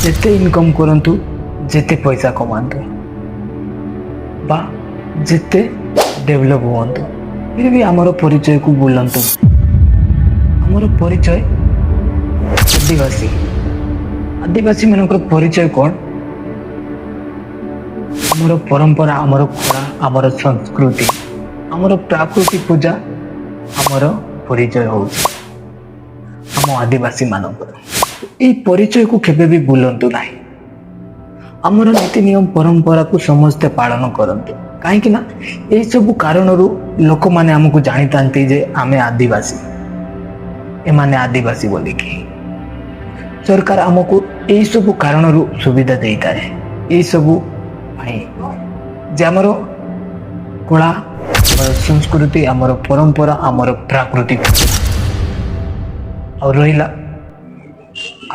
ଯେତେ ଇନକମ୍ କରନ୍ତୁ, ଯେତେ ପଇସା କମାନ୍ତୁ ବା ଯେତେ ଡେଭଲପ୍ ହୁଅନ୍ତୁ, फिर भी ଆମର ପରିଚୟକୁ ଭୁଲନ୍ତୁ ନାହିଁ। ଆମର ପରିଚୟ ଆଦିବାସୀ। ଆଦିବାସୀ ମାନଙ୍କର ପରିଚୟ କ'ଣ? ଆମର ପରମ୍ପରା, ଆମର କଳା, ଆମର ସଂସ୍କୃତି, ଆମର ପ୍ରାକୃତିକ ପୂଜା ଆମର ପରିଚୟ ହେଉଛି ଆମ ଆଦିବାସୀ ମାନଙ୍କର। ଏଇ ପରିଚୟକୁ କେବେ ବି ଭୁଲନ୍ତୁ ନାହିଁ। ଆମର ନୀତି ନିୟମ ପରମ୍ପରାକୁ ସମସ୍ତେ ପାଳନ କରନ୍ତୁ, କାହିଁକି ନା ଏଇସବୁ କାରଣରୁ ଲୋକମାନେ ଆମକୁ ଜାଣିଥାନ୍ତି ଯେ ଆମେ ଆଦିବାସୀ, ଏମାନେ ଆଦିବାସୀ ବୋଲିକି। ସରକାର ଆମକୁ ଏଇସବୁ କାରଣରୁ ସୁବିଧା ଦେଇଥାଏ, ଏଇସବୁ ପାଇଁ ଯେ ଆମର କଳା, ଆମର ସଂସ୍କୃତି, ଆମର ପରମ୍ପରା, ଆମର ପ୍ରାକୃତିକ। ଆଉ ରହିଲା,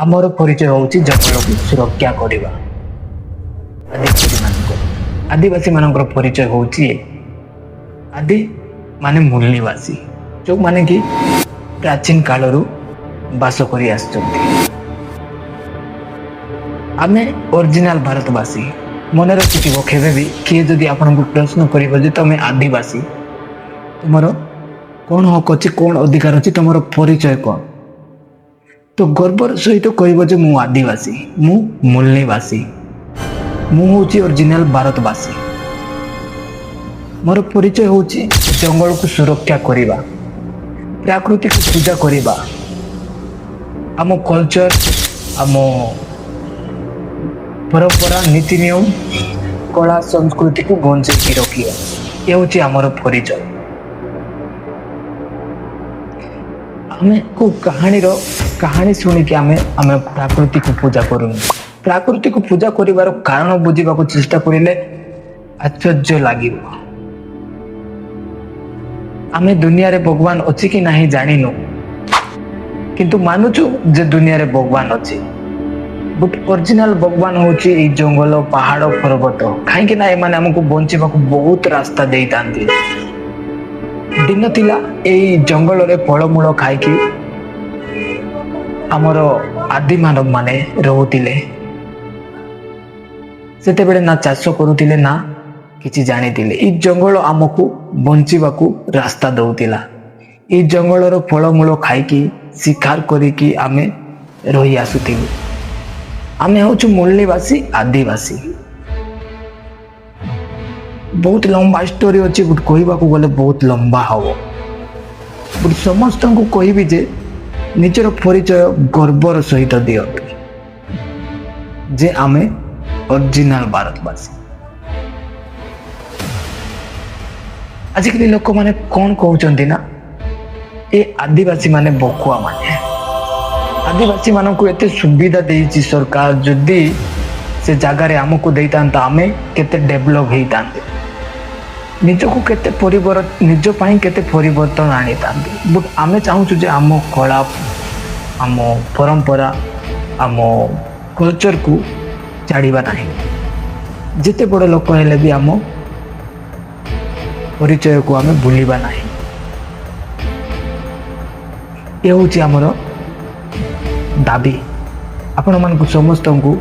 ଆମର ପରିଚୟ ହେଉଛି ଜଙ୍ଗଲକୁ ସୁରକ୍ଷା କରିବା। ଆଦିବାସୀ ମାନଙ୍କର ପରିଚୟ ହେଉଛି ଆଦି ମାନେ ମୂଳନିବାସୀ, ଯେଉଁମାନେ କି ପ୍ରାଚୀନ କାଳରୁ ବାସ କରି ଆସିଛନ୍ତି। ଆମେ ଅରିଜିନାଲ ଭାରତବାସୀ। ମନେ ରଖିଥିବ, କେବେ ବି କିଏ ଯଦି ଆପଣଙ୍କୁ ପ୍ରଶ୍ନ କରିବ ଯେ ତମେ ଆଦିବାସୀ, ତୁମର କ'ଣ ହକ ଅଛି, କ'ଣ ଅଧିକାର ଅଛି, ତୁମର ପରିଚୟ କ'ଣ, ତ ଗର୍ବର ସହିତ କହିବ ଯେ ମୁଁ ଆଦିବାସୀ, ମୁଁ ମୂଳନିବାସୀ, ମୁଁ ହେଉଛି ଅରିଜିନାଲ ଭାରତବାସୀ। ମୋର ପରିଚୟ ହେଉଛି ଜଙ୍ଗଲକୁ ସୁରକ୍ଷା କରିବା, ପ୍ରାକୃତିକ ପୂଜା କରିବା, ଆମ କଲଚର, ଆମ ପରମ୍ପରା, ନୀତି ନିୟମ, କଳା ସଂସ୍କୃତିକୁ ବଞ୍ଚେଇକି ରଖିବା। ଏ ହେଉଛି ଆମର ପରିଚୟ। ଆମେ କୋଉ କାହାଣୀର କାହାଣୀ ଶୁଣିକି ଆମେ ପ୍ରାକୃତିକୁ ପୂଜା କରୁନୁ। ପ୍ରାକୃତିକୁ ପୂଜା କରିବାର କାରଣ ବୁଝିବାକୁ ଚେଷ୍ଟା କରିଲେ ଆଶ୍ଚର୍ଯ୍ୟ ଲାଗିବ। ଆମେ ଦୁନିଆରେ ଭଗବାନ ଅଛି କି ନାହିଁ ଜାଣିନୁ, କିନ୍ତୁ ମାନୁଛୁ ଯେ ଦୁନିଆରେ ଭଗବାନ ଅଛି। ବଟ୍ ଅରିଜିନାଲ ଭଗବାନ ହଉଛି ଏଇ ଜଙ୍ଗଲ, ପାହାଡ଼, ପର୍ବତ, କାହିଁକି ନା ଏମାନେ ଆମକୁ ବଞ୍ଚିବାକୁ ବହୁତ ରାସ୍ତା ଦେଇଥାନ୍ତି। ଦିନ ଥିଲା, ଏଇ ଜଙ୍ଗଲରେ ଫଳମୂଳ ଖାଇକି ଆମର ଆଦିମାନବ ମାନେ ରହୁଥିଲେ। ସେତେବେଳେ ନା ଚାଷ କରୁଥିଲେ, ନା କିଛି ଜାଣିଥିଲେ। ଏଇ ଜଙ୍ଗଲ ଆମକୁ ବଞ୍ଚିବାକୁ ରାସ୍ତା ଦଉଥିଲା। ଏଇ ଜଙ୍ଗଲର ଫଳମୂଳ ଖାଇକି, ଶିକାର କରିକି ଆମେ ରହି ଆସୁଥିଲୁ। ଆମେ ହଉଛୁ ମୂଳନିବାସୀ ଆଦିବାସୀ। ବହୁତ ଲମ୍ବା ଷ୍ଟୋରି ଅଛି, ବଟ୍ କହିବାକୁ ଗଲେ ବହୁତ ଲମ୍ବା ହବ। ବଟ୍ ସମସ୍ତଙ୍କୁ କହିବି ଯେ ନିଜର ପରିଚୟ ଗର୍ବର ସହିତ ଦିଅନ୍ତୁ ଯେ ଆମେ ଅରିଜିନାଲ ଭାରତବାସୀ। ଆଜିକାଲି ଲୋକମାନେ କ'ଣ କହୁଛନ୍ତି ନା, ଏ ଆଦିବାସୀ ମାନେ ଭକୁଆ ମାନେ, ଆଦିବାସୀ ମାନଙ୍କୁ ଏତେ ସୁବିଧା ଦେଇଛି ସରକାର, ଯଦି ସେ ଜାଗାରେ ଆମକୁ ଦେଇଥାନ୍ତା, ଆମେ କେତେ ଡେଭଲପ ହେଇଥାନ୍ତେ, ନିଜକୁ କେତେ ନିଜ ପାଇଁ କେତେ ପରିବର୍ତ୍ତନ ଆଣିଥାନ୍ତେ। ବଟ୍ ଆମେ ଚାହୁଁଛୁ ଯେ ଆମ କଳା, ଆମ ପରମ୍ପରା, ଆମ କଲଚରକୁ ଛାଡ଼ିବା ନାହିଁ। ଯେତେ ବଡ଼ ଲୋକ ହେଲେ ବି ଆମ ପରିଚୟକୁ ଆମେ ଭୁଲିବା ନାହିଁ। ଏ ହେଉଛି ଆମର ଦାବି। ଆପଣମାନଙ୍କୁ ସମସ୍ତଙ୍କୁ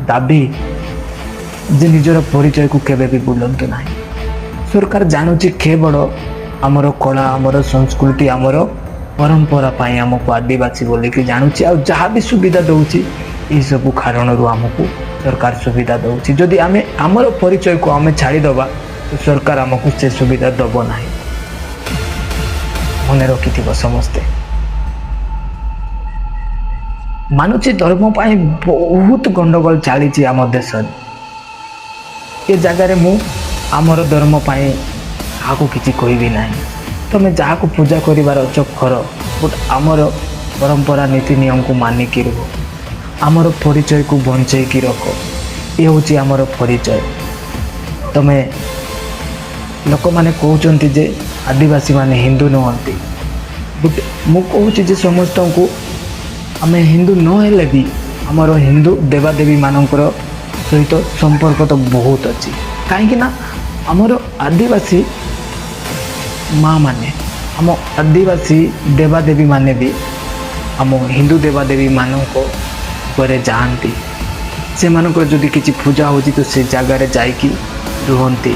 ଦାବି ଯେ ନିଜର ପରିଚୟକୁ କେବେ ବି ଭୁଲନ୍ତୁ ନାହିଁ। ସରକାର ଜାଣୁଛି କେବଳ ଆମର କଳା, ଆମର ସଂସ୍କୃତି, ଆମର ପରମ୍ପରା ପାଇଁ ଆମକୁ ଆଦିବାସୀ ବୋଲିକି ଜାଣୁଛି ଆଉ ଯାହା ବି ସୁବିଧା ଦେଉଛି, ଏଇସବୁ କାରଣରୁ ଆମକୁ ସରକାର ସୁବିଧା ଦେଉଛି। ଯଦି ଆମେ ଆମର ପରିଚୟକୁ ଆମେ ଛାଡ଼ିଦେବା, ତ ସରକାର ଆମକୁ ସେ ସୁବିଧା ଦେବ ନାହିଁ। ମନେ ରଖିଥିବ ସମସ୍ତେ। ମାନୁଛି, ଧର୍ମ ପାଇଁ ବହୁତ ଗଣ୍ଡଗୋଳ ଚାଲିଛି ଆମ ଦେଶରେ। ଏ ଜାଗାରେ ମୁଁ ଆମର ଧର୍ମ ପାଇଁ କାହାକୁ କିଛି କହିବି ନାହିଁ। ତମେ ଯାହାକୁ ପୂଜା କରିବାର ଅଛ କର, ବଟ୍ ଆମର ପରମ୍ପରା, ନୀତି ନିୟମକୁ ମାନିକି ରୁହ, ଆମର ପରିଚୟକୁ ବଞ୍ଚେଇକି ରଖ। ଏ ହେଉଛି ଆମର ପରିଚୟ। ତମେ ଲୋକମାନେ କହୁଛନ୍ତି ଯେ ଆଦିବାସୀମାନେ ହିନ୍ଦୁ ନୁହନ୍ତି, ବଟ୍ ମୁଁ କହୁଛି ଯେ ସମସ୍ତଙ୍କୁ, ଆମେ ହିନ୍ଦୁ ନ ହେଲେ ବି ଆମର ହିନ୍ଦୁ ଦେବାଦେବୀମାନଙ୍କର ସହିତ ସମ୍ପର୍କ ତ ବହୁତ ଅଛି, କାହିଁକି ନା ଆମର ଆଦିବାସୀ ମା ମାନେ, ଆମ ଆଦିବାସୀ ଦେବାଦେବୀମାନେ ବି ଆମ ହିନ୍ଦୁ ଦେବାଦେବୀମାନଙ୍କ ଉପରେ ଯାଆନ୍ତି। ସେମାନଙ୍କର ଯଦି କିଛି ପୂଜା ହେଉଛି ତ ସେ ଜାଗାରେ ଯାଇକି ରୁହନ୍ତି।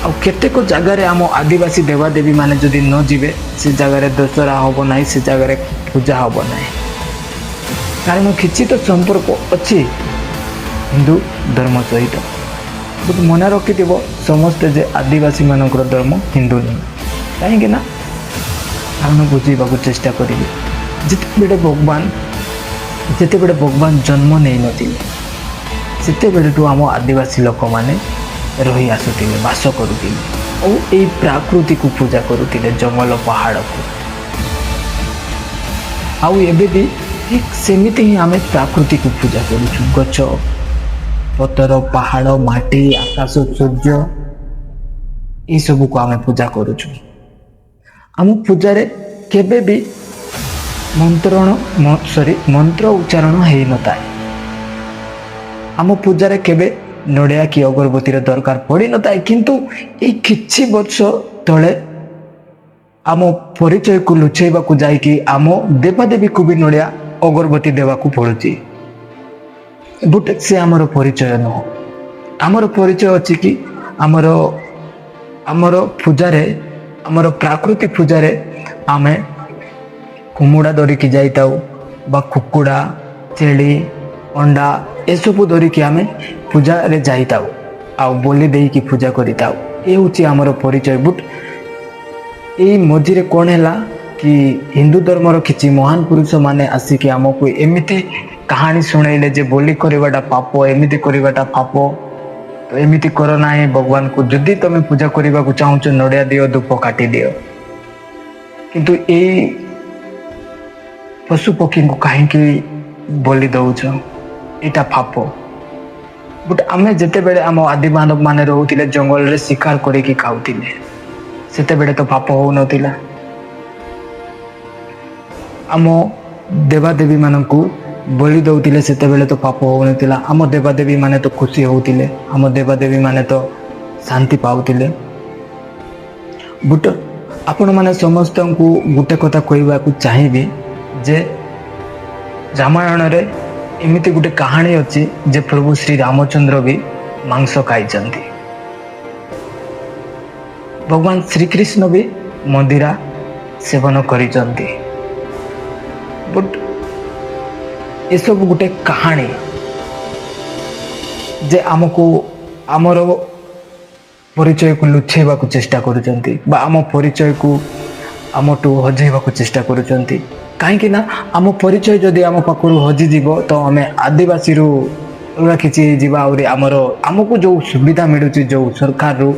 ଆଉ କେତେକ ଜାଗାରେ ଆମ ଆଦିବାସୀ ଦେବାଦେବୀ ମାନେ ଯଦି ନ ଯିବେ, ସେ ଜାଗାରେ ଦଶହରା ହେବ ନାହିଁ, ସେ ଜାଗାରେ ପୂଜା ହେବ ନାହିଁ। କାରଣ କିଛି ତ ସମ୍ପର୍କ ଅଛି ହିନ୍ଦୁ ଧର୍ମ ସହିତ। କିନ୍ତୁ ମନେ ରଖିଥିବ ସମସ୍ତେ ଯେ ଆଦିବାସୀମାନଙ୍କର ଧର୍ମ ହିନ୍ଦୁ ନୁହେଁ। କାହିଁକି ନା କାରଣ ବୁଝେଇବାକୁ ଚେଷ୍ଟା କରିବି। ଯେତେବେଳେ ଭଗବାନ ଜନ୍ମ ନେଇନଥିଲେ, ସେତେବେଳଠୁ ଆମ ଆଦିବାସୀ ଲୋକମାନେ ରହି ଆସୁଥିଲେ, ବାସ କରୁଥିଲେ ଆଉ ଏଇ ପ୍ରାକୃତିକୁ ପୂଜା କରୁଥିଲେ, ଜଙ୍ଗଲ ପାହାଡ଼କୁ। ଆଉ ଏବେ ବି ଠିକ୍ ସେମିତି ହିଁ ଆମେ ପ୍ରାକୃତିକୁ ପୂଜା କରୁଛୁ। ଗଛ ପତର, ପାହାଡ଼, ମାଟି, ଆକାଶ, ସୂର୍ଯ୍ୟ, ଏସବୁକୁ ଆମେ ପୂଜା କରୁଛୁ। ଆମ ପୂଜାରେ କେବେ ବି ମନ୍ତ୍ରଣ, ସରି, ମନ୍ତ୍ର ଉଚ୍ଚାରଣ ହେଇନଥାଏ। ଆମ ପୂଜାରେ କେବେ ନଡ଼ିଆ କି ଅଗରବତୀର ଦରକାର ପଡ଼ିନଥାଏ। କିନ୍ତୁ ଏଇ କିଛି ବର୍ଷ ତଳେ ଆମ ପରିଚୟକୁ ଲୁଚେଇବାକୁ ଯାଇକି ଆମ ଦେବାଦେବୀକୁ ବି ନଡ଼ିଆ ଅଗରବତୀ ଦେବାକୁ ପଡ଼ୁଛି। ବଟ୍ ସେ ଆମର ପରିଚୟ ନୁହଁ। ଆମର ପରିଚୟ ଅଛି କି ଆମର ପୂଜାରେ, ଆମର ପ୍ରାକୃତିକ ପୂଜାରେ ଆମେ କୁମୁଡ଼ା ଧରିକି ଯାଇଥାଉ ବା କୁକୁଡ଼ା, ଛେଳି, ଅଣ୍ଡା ଏସବୁ ଧରିକି ଆମେ ପୂଜାରେ ଯାଇଥାଉ ଆଉ ବଲି ଦେଇକି ପୂଜା କରିଥାଉ। ଏ ହେଉଛି ଆମର ପରିଚୟ। ବଟ୍ ଏଇ ମଝିରେ କ'ଣ ହେଲା କି ହିନ୍ଦୁ ଧର୍ମର କିଛି ମହାନ ପୁରୁଷମାନେ ଆସିକି ଆମକୁ ଏମିତି କାହାଣୀ ଶୁଣେଇଲେ ଯେ ବଲି କରିବାଟା ପାପ, ଏମିତି କରିବାଟା ପାପ, ତ ଏମିତି କର ନାହିଁ। ଭଗବାନଙ୍କୁ ଯଦି ତମେ ପୂଜା କରିବାକୁ ଚାହୁଁଛ, ନଡ଼ିଆ ଦିଅ, ଧୂପ କାଟି ଦିଅ, କିନ୍ତୁ ଏଇ ପଶୁ ପକ୍ଷୀଙ୍କୁ କାହିଁକି ବଲି ଦଉଛ? ଏଇଟା ପାପ। ବଟ୍ ଆମେ ଯେତେବେଳେ ଆମ ଆଦିମାନବ ମାନେ ରହୁଥିଲେ, ଜଙ୍ଗଲରେ ଶିକାର କରିକି ଖାଉଥିଲେ, ସେତେବେଳେ ତ ପାପ ହଉନଥିଲା। ଆମ ଦେବାଦେବୀ ମାନଙ୍କୁ ବଳି ଦଉଥିଲେ, ସେତେବେଳେ ତ ପାପ ହଉନଥିଲା। ଆମ ଦେବାଦେବୀ ମାନେ ତ ଖୁସି ହଉଥିଲେ, ଆମ ଦେବାଦେବୀ ମାନେ ତ ଶାନ୍ତି ପାଉଥିଲେ। ବଟ୍ ଆପଣମାନେ ସମସ୍ତଙ୍କୁ ଗୋଟେ କଥା କହିବାକୁ ଚାହିଁବି ଯେ ରାମାୟଣରେ ଏମିତି ଗୋଟେ କାହାଣୀ ଅଛି ଯେ ପ୍ରଭୁ ଶ୍ରୀ ରାମଚନ୍ଦ୍ର ବି ମାଂସ ଖାଇଛନ୍ତି, ଭଗବାନ ଶ୍ରୀକୃଷ୍ଣ ବି ମଦିରା ସେବନ କରିଛନ୍ତି। ବଟ୍ ଏସବୁ ଗୋଟେ କାହାଣୀ ଯେ ଆମକୁ ଆମର ପରିଚୟକୁ ଲୁଚେଇବାକୁ ଚେଷ୍ଟା କରୁଛନ୍ତି ବା ଆମ ପରିଚୟକୁ ଆମଠୁ ହଜେଇବାକୁ ଚେଷ୍ଟା କରୁଛନ୍ତି। କାହିଁକି ନା ଆମ ପରିଚୟ ଯଦି ଆମ ପାଖରୁ ହଜିଯିବ, ତ ଆମେ ଆଦିବାସୀରୁ ଅଲଗା କିଛି ହେଇଯିବା। ଆହୁରି ଆମକୁ ଯେଉଁ ସୁବିଧା ମିଳୁଛି, ଯେଉଁ ସରକାରରୁ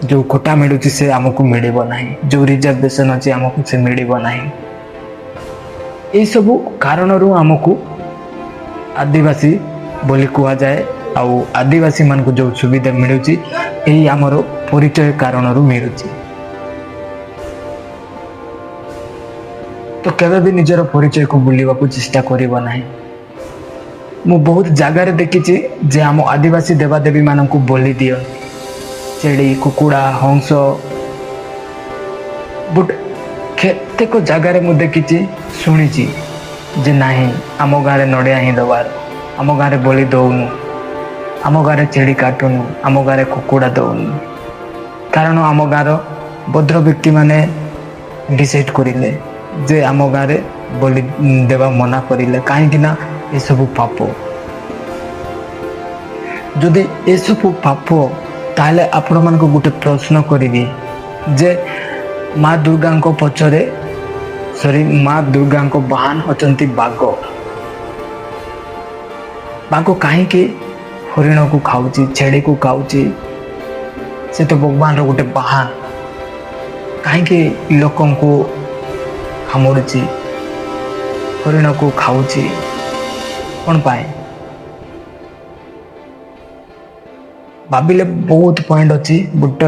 ଯେଉଁ କୋଟା ମିଳୁଛି, ସେ ଆମକୁ ମିଳିବ ନାହିଁ। ଯେଉଁ ରିଜର୍ଭେସନ୍ ଅଛି, ଆମକୁ ସେ ମିଳିବ ନାହିଁ। ଏଇସବୁ କାରଣରୁ ଆମକୁ ଆଦିବାସୀ ବୋଲି କୁହାଯାଏ। ଆଉ ଆଦିବାସୀମାନଙ୍କୁ ଯେଉଁ ସୁବିଧା ମିଳୁଛି, ଏଇ ଆମର ପରିଚୟ କାରଣରୁ ମିଳୁଛି। ତ କେବେ ବି ନିଜର ପରିଚୟକୁ ଭୁଲିବାକୁ ଚେଷ୍ଟା କରିବ ନାହିଁ। ମୁଁ ବହୁତ ଜାଗାରେ ଦେଖିଛି ଯେ ଆମ ଆଦିବାସୀ ଦେବାଦେବୀମାନଙ୍କୁ ବଲି ଦିଅନ୍ତି, ଛେଳି, କୁକୁଡ଼ା, ହଂସ। ବଟ୍ କେତେକ ଜାଗାରେ ମୁଁ ଦେଖିଛି, ଶୁଣିଛି ଯେ ନାହିଁ, ଆମ ଗାଁରେ ନଡ଼ିଆ ହିଁ ଦେବାର, ଆମ ଗାଁରେ ବଳି ଦଉନୁ, ଆମ ଗାଁରେ ଛେଳି କାଟୁନୁ, ଆମ ଗାଁରେ କୁକୁଡ଼ା ଦଉନୁ। କାରଣ ଆମ ଗାଁର ଭଦ୍ର ବ୍ୟକ୍ତିମାନେ ଡିସାଇଡ୍ କରିଲେ ଯେ ଆମ ଗାଁରେ ବଳି ଦେବା ମନା କରିଲେ, କାହିଁକି ନା ଏସବୁ ପାପ। ଯଦି ଏସବୁ ପାପ, ତାହେଲେ ଆପଣମାନଙ୍କୁ ଗୋଟେ ପ୍ରଶ୍ନ କରିବି ଯେ ମା ଦୁର୍ଗାଙ୍କ ପଛରେ, ସରି, ମା ଦୁର୍ଗାଙ୍କ ବାହାନ ଅଛନ୍ତି ବାଘ। ବାଘ କାହିଁକି ହରିଣକୁ ଖାଉଛି, ଛେଳିକୁ ଖାଉଛି? ସେ ତ ଭଗବାନର ଗୋଟେ ବାହାନ। କାହିଁକି ଲୋକଙ୍କୁ କାମୁଡ଼ୁଛି, ହରିଣକୁ ଖାଉଛି? କ'ଣ ପାଇଁ? ଭାବିଲେ ବହୁତ ପଏଣ୍ଟ ଅଛି। ବଟ୍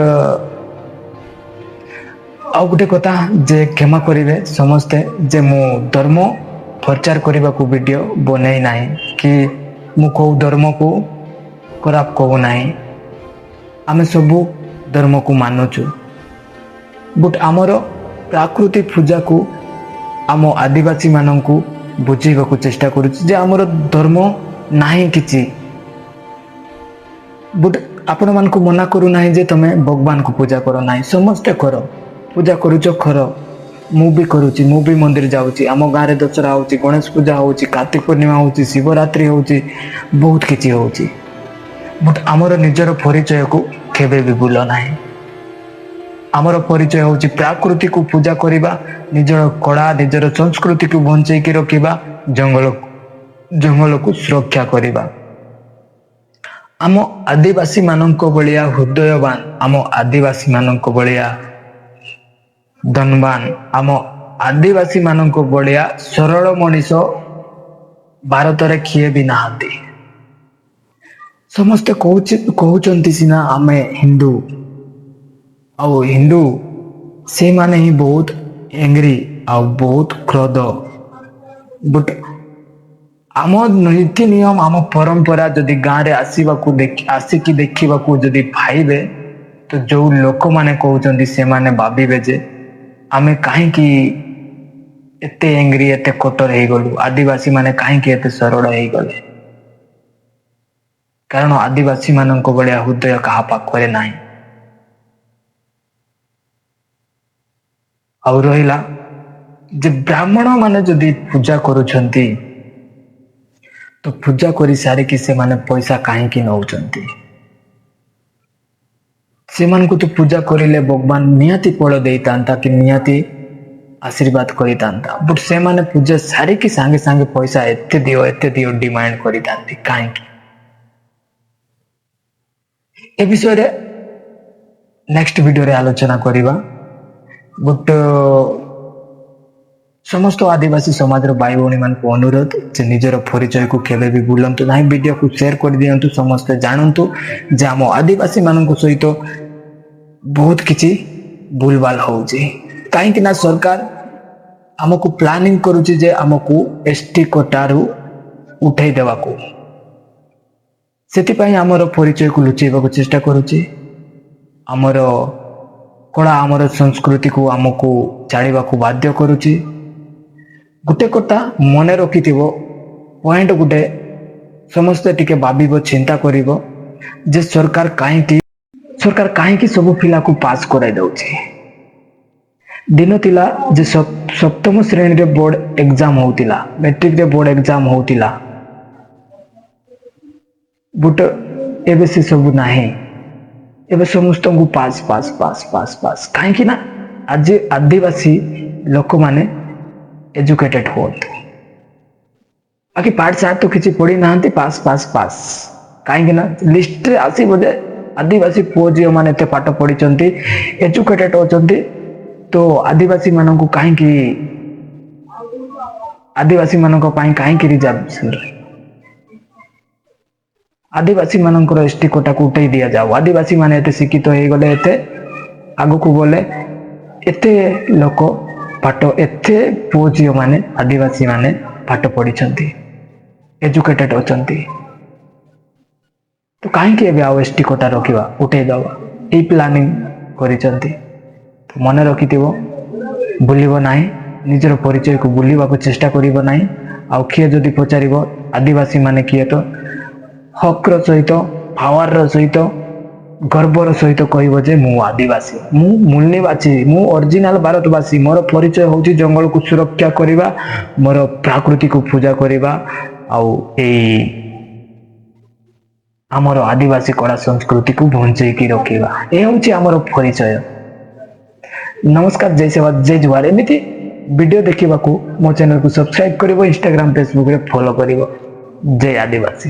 ଆଉ ଗୋଟେ କଥା ଯେ କ୍ଷମା କରିବେ ସମସ୍ତେ ଯେ ମୁଁ ଧର୍ମ ପ୍ରଚାର କରିବାକୁ ଭିଡ଼ିଓ ବନେଇ ନାହିଁ କି ମୁଁ କେଉଁ ଧର୍ମକୁ ଖରାପ କହୁନାହିଁ। ଆମେ ସବୁ ଧର୍ମକୁ ମାନୁଛୁ, ବଟ୍ ଆମର ପ୍ରାକୃତିକ ପୂଜାକୁ ଆମ ଆଦିବାସୀମାନଙ୍କୁ ବୁଝେଇବାକୁ ଚେଷ୍ଟା କରୁଛୁ ଯେ ଆମର ଧର୍ମ ନାହିଁ କିଛି। ବଟ୍ ଆପଣମାନଙ୍କୁ ମନା କରୁନାହିଁ ଯେ ତମେ ଭଗବାନଙ୍କୁ ପୂଜା କର ନାହିଁ। ସମସ୍ତେ କର, ପୂଜା କରୁଛ କର। ମୁଁ ବି କରୁଛି, ମୁଁ ବି ମନ୍ଦିର ଯାଉଛି। ଆମ ଗାଁରେ ଦଶହରା ହେଉଛି, ଗଣେଶ ପୂଜା ହେଉଛି, କାର୍ତ୍ତିକ ପୂର୍ଣ୍ଣିମା ହେଉଛି, ଶିବରାତ୍ରି ହେଉଛି, ବହୁତ କିଛି ହେଉଛି। ବଟ୍ ଆମର ନିଜର ପରିଚୟକୁ କେବେ ବି ଭୁଲ ନାହିଁ। ଆମର ପରିଚୟ ହେଉଛି ପ୍ରାକୃତିକୁ ପୂଜା କରିବା, ନିଜର କଳା, ନିଜର ସଂସ୍କୃତିକୁ ବଞ୍ଚେଇକି ରଖିବା, ଜଙ୍ଗଲକୁ ସୁରକ୍ଷା କରିବା। ଆମ ଆଦିବାସୀ ମାନଙ୍କ ଭଳିଆ ହୃଦୟବାନ, ଆମ ଆଦିବାସୀ ମାନଙ୍କ ଭଳିଆ ଧନବାନ, ଆମ ଆଦିବାସୀ ମାନଙ୍କ ଭଳିଆ ସରଳ ମଣିଷ ଭାରତରେ କିଏ ବି ନାହାନ୍ତି। ସମସ୍ତେ କହୁଛନ୍ତି ସିନା ଆମେ ହିନ୍ଦୁ, ଆଉ ହିନ୍ଦୁ ସେମାନେ ହିଁ ବହୁତ ଏଙ୍ଗ୍ରି ଆଉ ବହୁତ କ୍ରୋଧ। ବଟ୍ ଆମ ନୀତି ନିୟମ, ଆମ ପରମ୍ପରା ଯଦି ଗାଁରେ ଆସିକି ଦେଖିବାକୁ ଯଦି ପାଇବେ, ତ ଯୋଉ ଲୋକମାନେ କହୁଛନ୍ତି, ସେମାନେ ଭାବିବେ ଯେ ଆମେ କାହିଁକି ଏତେ ଏଙ୍ଗ୍ରି, ଏତେ କଠୋର ହେଇଗଲୁ, ଆଦିବାସୀ ମାନେ କାହିଁକି ଏତେ ସରଳ ହେଇଗଲେ। କାରଣ ଆଦିବାସୀ ମାନଙ୍କ ଭଳିଆ ହୃଦୟ କାହା ପାଖରେ ନାହିଁ। ଆଉ ରହିଲା ଯେ ବ୍ରାହ୍ମଣ ମାନେ ଯଦି ପୂଜା କରୁଛନ୍ତି, ତ ପୂଜା କରି ସାରିକି ସେମାନେ ପଇସା କାହିଁକି ନଉଛନ୍ତି? ସେମାନଙ୍କୁ ତ ପୂଜା କରିଲେ ଭଗବାନ ନିହାତି ଫଳ ଦେଇଥାନ୍ତା କି ନିହାତି ଆଶୀର୍ବାଦ କରିଥାନ୍ତା। ବଟ୍ ସେମାନେ ପୂଜା ସାରିକି ସାଙ୍ଗେ ସାଙ୍ଗେ ପଇସା ଏତେ ଦିଅ, ଏତେ ଦିଅ ଡିମାଣ୍ଡ କରିଥାନ୍ତି କାହିଁକି? ଏ ବିଷୟରେ ନେକ୍ସଟ ଭିଡିଓରେ ଆଲୋଚନା କରିବା। ବଟ୍ ସମସ୍ତ ଆଦିବାସୀ ସମାଜର ଭାଇ ଭଉଣୀମାନଙ୍କୁ ଅନୁରୋଧ ଯେ ନିଜର ପରିଚୟକୁ କେବେ ବି ଭୁଲନ୍ତୁ ନାହିଁ। ଭିଡ଼ିଓକୁ ସେୟାର କରିଦିଅନ୍ତୁ, ସମସ୍ତେ ଜାଣନ୍ତୁ ଯେ ଆମ ଆଦିବାସୀ ମାନଙ୍କ ସହିତ ବହୁତ କିଛି ଭୁଲଭାଲ ହଉଛି। କାହିଁକି ନା ସରକାର ଆମକୁ ପ୍ଲାନିଂ କରୁଛି ଯେ ଆମକୁ ଏସ୍ ଟି କୋଟାରୁ ଉଠେଇ ଦେବାକୁ। ସେଥିପାଇଁ ଆମର ପରିଚୟକୁ ଲୁଚେଇବାକୁ ଚେଷ୍ଟା କରୁଛି। ଆମର କଳା, ଆମର ସଂସ୍କୃତିକୁ ଆମକୁ ଛାଡ଼ିବାକୁ ବାଧ୍ୟ କରୁଛି। ଗୋଟେ କଥା ମନେ ରଖିଥିବ, ପଏଣ୍ଟ ଗୋଟେ, ସମସ୍ତେ ଟିକେ ଭାବିବ, ଚିନ୍ତା କରିବ ଯେ ସରକାର କାହିଁକି ସବୁ ପିଲାକୁ ପାସ୍ କରାଇ ଦଉଛି? ଦିନ ଥିଲା ଯେ ସପ୍ତମ ଶ୍ରେଣୀରେ ବୋର୍ଡ ଏକ୍ଜାମ ହଉଥିଲା, ମେଟ୍ରିକରେ ବୋର୍ଡ ଏକ୍ଜାମ ହଉଥିଲା। ବଟ୍ ଏବେ ସେ ସବୁ ନାହିଁ। ଏବେ ସମସ୍ତଙ୍କୁ pass, pass, pass, pass, pass. କାହିଁକି ନା ଆଜି ଆଦିବାସୀ ଲୋକମାନେ ଏଜୁକେଟେଡ ହୁଅନ୍ତୁ, ବାକି ପାଠ ସାଠ ତ କିଛି ପଢି ନାହାନ୍ତି। Pass, pass, pass. କାହିଁକି ନା ଲିଷ୍ଟରେ ଆସିବ ଯେ ଆଦିବାସୀ ପୁଅ ଝିଅ ମାନେ ଏତେ ପାଠ ପଢିଛନ୍ତି, ଏଜୁକେଟେଡ ଅଛନ୍ତି। ତ ଆଦିବାସୀ ମାନଙ୍କୁ କାହିଁକି, ଆଦିବାସୀ ମାନଙ୍କ ପାଇଁ କାହିଁକି ରିଜର୍ଭେସନ? ଆଦିବାସୀ ମାନଙ୍କର ଏସ୍ ଟି କୋଟାକୁ ଉଠେଇ ଦିଆଯାଉ। ଆଦିବାସୀ ମାନେ ଏତେ ଶିକ୍ଷିତ ହେଇଗଲେ, ଏତେ ଆଗକୁ ଗଲେ, ଏତେ ଲୋକ ପାଠ, ଏତେ ପୁଅ ଝିଅ ମାନେ, ଆଦିବାସୀ ମାନେ ପାଠ ପଢିଛନ୍ତି, ଏଜୁକେଟେଡ ଅଛନ୍ତି, ତ କାହିଁକି ଏବେ ଆଉ ଏସ୍ ଟି କୋଟା ରଖିବା? ଉଠେଇ ଦବା। ଏଇ ପ୍ଲାନିଂ କରିଛନ୍ତି। ତ ମନେ ରଖିଥିବ, ଭୁଲିବ ନାହିଁ, ନିଜର ପରିଚୟକୁ ଭୁଲିବାକୁ ଚେଷ୍ଟା କରିବ ନାହିଁ। ଆଉ କିଏ ଯଦି ପଚାରିବ ଆଦିବାସୀ ମାନେ କିଏ, ତ ହକ୍ର ସହିତ, ପାୱାରର ସହିତ, ଗର୍ବର ସହିତ କହିବ ଯେ ମୁଁ ଆଦିବାସୀ, ମୁଁ ମୂଳନିବାସୀ, ମୁଁ ଅରିଜିନାଲ ଭାରତବାସୀ। ମୋର ପରିଚୟ ହେଉଛି ଜଙ୍ଗଲକୁ ସୁରକ୍ଷା କରିବା, ମୋର ପ୍ରାକୃତିକୁ ପୂଜା କରିବା ଆଉ ଏଇ ଆମର ଆଦିବାସୀ କଳା ସଂସ୍କୃତିକୁ ବଞ୍ଚେଇକି ରଖିବା। ଏ ହେଉଛି ଆମର ପରିଚୟ। ନମସ୍କାର, ଜୟ ସେବା, ଜୟ ଜୁହାର। ଏମିତି ଭିଡ଼ିଓ ଦେଖିବାକୁ ମୋ ଚ୍ୟାନେଲକୁ ସବସ୍କ୍ରାଇବ କରିବ, ଇନଷ୍ଟାଗ୍ରାମ, ଫେସବୁକରେ ଫଲୋ କରିବ। ଜୟ ଆଦିବାସୀ।